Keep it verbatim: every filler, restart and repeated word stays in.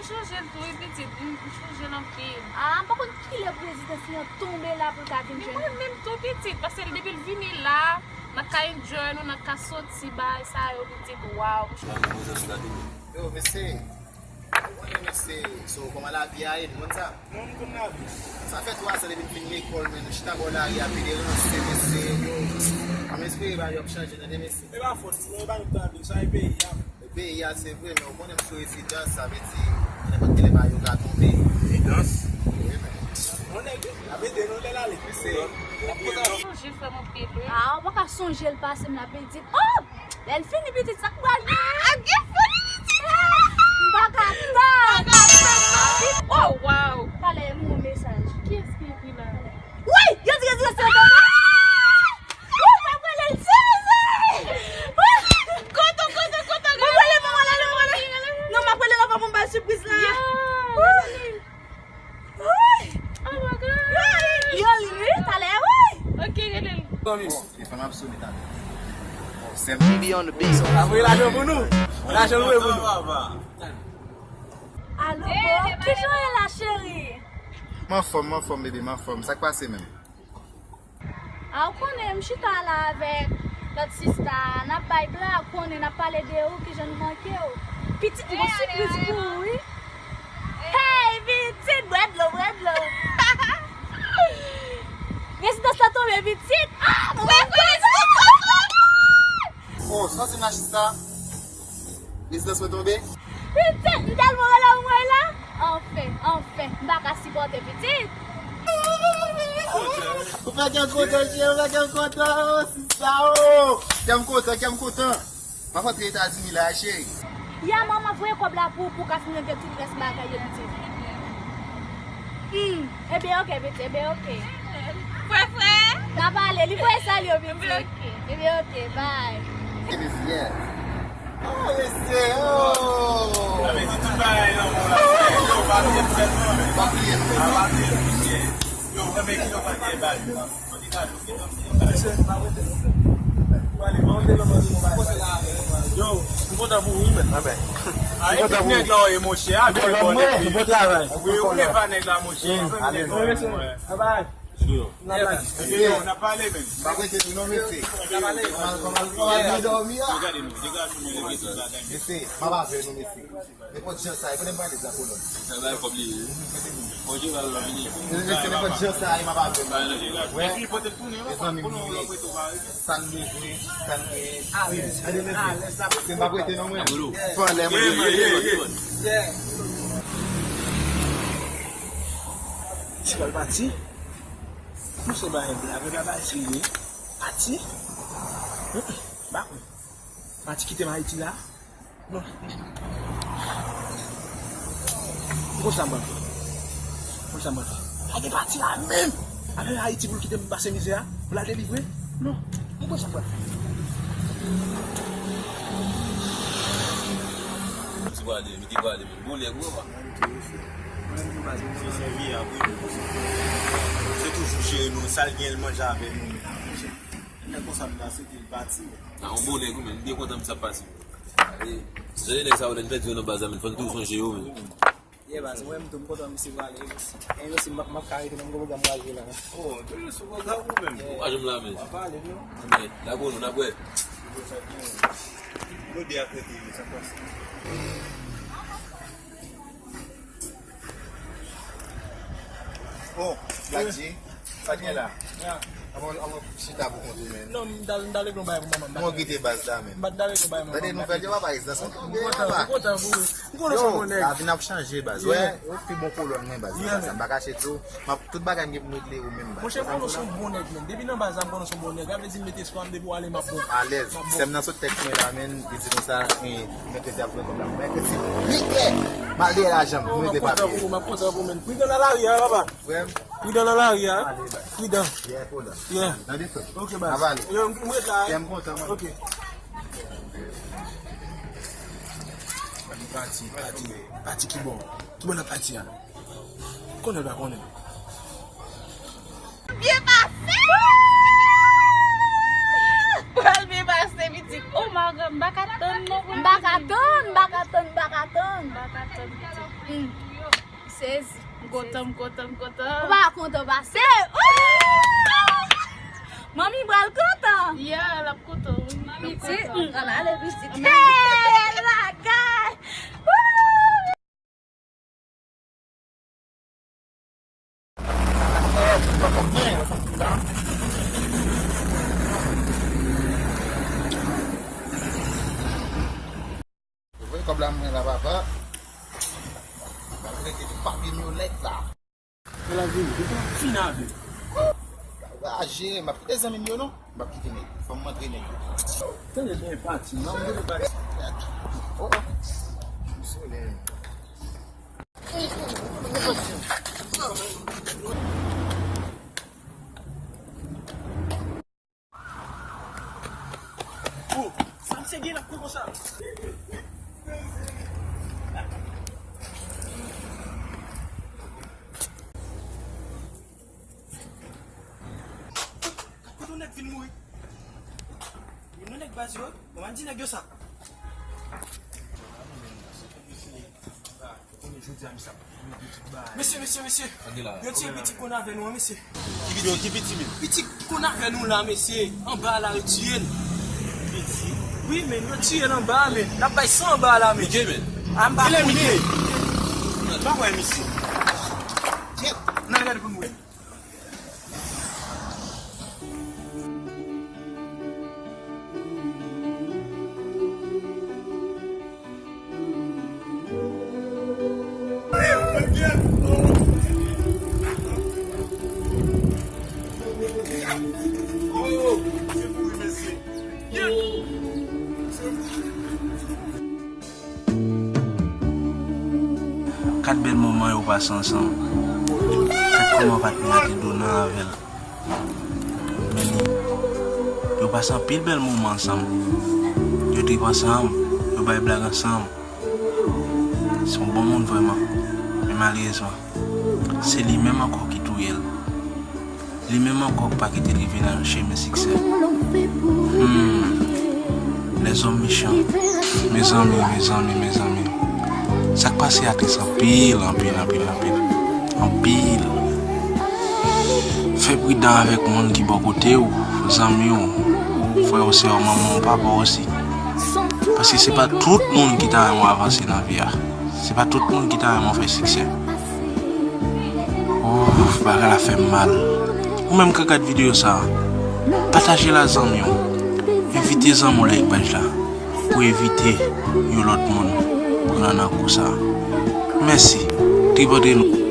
Chanje l tou, wi, pitit. M, m chanje l anpil. Ah, m pa konn kilè prezidans li an tonbe la pou l ka vin jwenn nou. Mwen menm tou, pitit, paske l, depi l vini la, n ap ka enjoy nou, n ap ka soti, bay sa yo, pitit. Waw. Yo, mesye. Ou konnen, mesye, so, kòman lavi a ye, nou konn sa? Mwen, m konn lavi. Sa fè twa zan depi m fin lekòl, men nou chita bò lari a, pede ranse, mesye, yo. M espere bagay yo ap chanje, tande, mesye. E pa fòt, sinon e pa nou k ta vin, sa e peyi a. Peyi a, se vre, men ou konnen m sou rezidans, sa vle di, nenpòt kilè bagay yo ka tonbe. Rezidans? Wi, men. Yon nèg, ap ede nou lè l ale. Se. Sonje frè m anpil, wi. Ah, ou pa ka sonje l pase m la, pitit. Oh! Lè l fini, pitit, sa k pral gen? Ah, gen foli, pitit! M pa ka tann! M pa ka tann, non. Oh, waw! Talè, m yon mesaj. Kiyès ki ekri la? Woy! Yo di, yo di, yo di, yo di. Woy, m ap rele l, Suzy! Kote, kote, kote, m ap rele, m ap rele, m ap rele. Non, m ap rele l avan pou m ba l sipriz la. Woy! Woy! Oh my God! Woy! Yo li, wi, talè, woy! Ok, rele l. Bon, telefòn ap sone talè. Sèm. Envy on the beat. Ap voye lajan pou nou. Lajan lwe pou nou. Alo, boo, kijan w ye la, cheri? M anfòm, m anfòm, bebe, m anfòm. Sa k pase menm? A, ou konnen, m chita la avèk lòt sista a, n ap bay blag, ou konnen, n ap pale de ou, kijan nou manke w. Pitit, m gon sipriz pou ou, wi. Hey, pitit, bwè dlo, bwè dlo. Rezidans la tonbe, pitit. Ah, mwen konn rezidans la tonbe. Oh, sa se machista. Rezidans mwen tonbe. Pitit, m tèlman rele w mwen la. Anfen, anfen, m pa ka sipòte pitit. Ou fè kè m kontan, cheri, ou fè kè m kontan, oh, sista, oh. Kè m kontan, kè m kontan. M ap rantre Etazini la, cheri. Ya, manman, voye kòb la pou, pou w ka fin regle tout rès bagay yo, pitit. Hmm, ebyen, oke, pitit, ebyen, oke. Frè, frè. N a pale, li voye salye w, pitit. Ebyen, oke. Ebyen, oke, bye. Ebyen, yeah. Oh, mesye, oh. Sa vle di tout bagay nan mond la. Yo, pa bliye m sèlman, men. Pa bliye m. Pa bliye m, mesye. Yo, mwen, men ki nou pa gen bal. Yo, m kontan pou ou, wi, men. Ah, ben. Ah, epi nèg la, wi, monchè, a bèl bon nèg. Bon travay. Wi, ou leve nèg la, monchè. Bye bye. Yo. N ap pale, men. Pa prete tou non, mesye. Kòman, kòman, kòman nou dòmi a? Mesye, m ap avè nou, mesye. Nenpòt jan sa ye, konnen m pale sa kolòn. Sa bay kòb li ye. Bon, Jeval la vini. Se nenpòt jan sa ye, m ap avè nou. Wè. Mezanmi, m ye. Sa n bezwen, sa n genyen. Tande, mesye. Se m pa prete non, mwen. Fanlè mwen. Ti pral pati. Nou se bagay blag, bagay serye. Pati. Bakon. Pati kite m Ayiti la. Non. Ou konn sa m pral fè? Ou konn sa m pral fè? Pa gen pati la menm. Avè Ayiti pou l kite m pase mizè a, pou l al delivre? Non. Ou konn sa m pral fè? Ti pale, mi te pale, men bon nèg, ou wè. Se sèvi a, wi. Se toujou jere nou, sa l gen, l manje avè nou, men. Lè konsa m pase, ke l pati. A, yon bon nèg, wi, men, m byen kontan m sa pase. Jan de nèg sa yo, lè n pèdi yo nan baz la, men fò n toujou sonje yo, men. Yeah, baz, mwen menm tou, m kontan misye prale. E yo si m ap, m ap ka rete nan gwo pwogram mwen al jwe la. Oh, toujou sou pwogram ou menm. Ou pa janm la, men. W ap pale, non? Men, n ap wè nou, n ap wè. Lode ak rete, men sa pase. Oh, Black G, sa k gen la? Avan, avan chita pou kont ou, men. Non, m ta, m ta regle yon bagay pou manman m. Mwen kite baz la, men. M pa t ta regle yon bagay pou manman m. Tande nouvèl yo, papa, rezidans mwen tonbe, papa. M kontan pou ou. M konnen w se yon bon nèg. Lavi n ap chanje, baz. Wè, ou pi bon kolòn mwen, baz. Sa m pa kache tou. M ap, tout bagay m gen pou m regle ou menm, baz. Monchè, m konnen w se yon bon nèg, men. Depi nan baz la, m konnen w se yon bon nèg. Sa vle di m mete espwa m depi w ale, m ap bon. Alèz. Sè m nan sot tèks mwen la, men. Li di konsa, mèkredi ap jwenn kòb la. Mèkredi, li klè. M al dèyè lajan m. M rete papye. M ap kontan pou ou, men. Pridan nan lari a, papa. Frè m. Pridan nan lari a. Pridan. Yeah, kola. Yeah. Nan desann. Ok, baz. Avale. Yo, m ret la. Yeah, m kontan, man. Ok. Pati, pati, pati ki bò? Ki bò nan pati a? Konnen pa konnen. Byen pase! Pral byen pase, pitit. Oh my God, m pa ka tann non pou m pa ka tann, m pa ka tann, m pa ka tann. M pa ka tann, pitit. Hmm. Sezi. M kontan, m kontan, m kontan. Ou pa kontan pase? Manmi pral kontan. Yeah, l ap kontan, wi. Manmi kontan. Pitit, hmm, ann ale pitit. Hey, bèl bagay. Woo! Ou voye kòb la mwen la, papa. M ap rete tout papye m yo nèt la. Fè la vini, ou konn fin avè. Raje, m ap kite zanmi m yo non. M ap kite nèg. Fò m antre nèg yo. Tande byen pati, m ap vini pati. Oh, oh. Solèy. Oh, sa misye gen la kou konsa. Kote nèg vin mouri? Yon nèg baz yo, bon, m a di nèg yo sa. Mesye, mesye, mesye. Yo tiye pitit konn avè nou an, mesye. Ki pitit? Ki pitit, men? Pitit konn avè nou la, mesye. Anba la, yo tiye l. Pitit? Wi, men, yo tiye l anba, men. N ap bay san anba la, men. Pike, men. Anba. Kilè, pike? Pa wè, mesye. Nan gade pou nou wè. Kat bèl moman yo pase ansanm. Kat kòman patnè a te donan avè l. Men li, yo pase anpil bèl moman ansanm. Yo trip ansanm, yo bay blag ansanm. Se yon bon moun vrèman. Men malerezman, se li menm ankò ki touye l. Li menm ankò k pa kite l rive nan chemen siksè. Hmm. Lèzòm mechan. Mezanmi, mezanmi, mezanmi. Sa k pase a tris anpil, anpil, anpil, anpil. Anpil. Fè pridan avèk moun ki bò kote w, zanmi w, frè w, sè w, manman w, papa w osi. Paske se pa tout moun ki ta renmen w avanse nan vi a. Se pa tout moun ki ta renmen w fè siksè. Oh, bagay la fè m mal. Ou menm k ap gad videyo sa a, pataje l a zanmi w. Envite zanmi w like paj la pou evite yon lòt moun pran nan kou sa a. Mèsi. Tripòtre nou.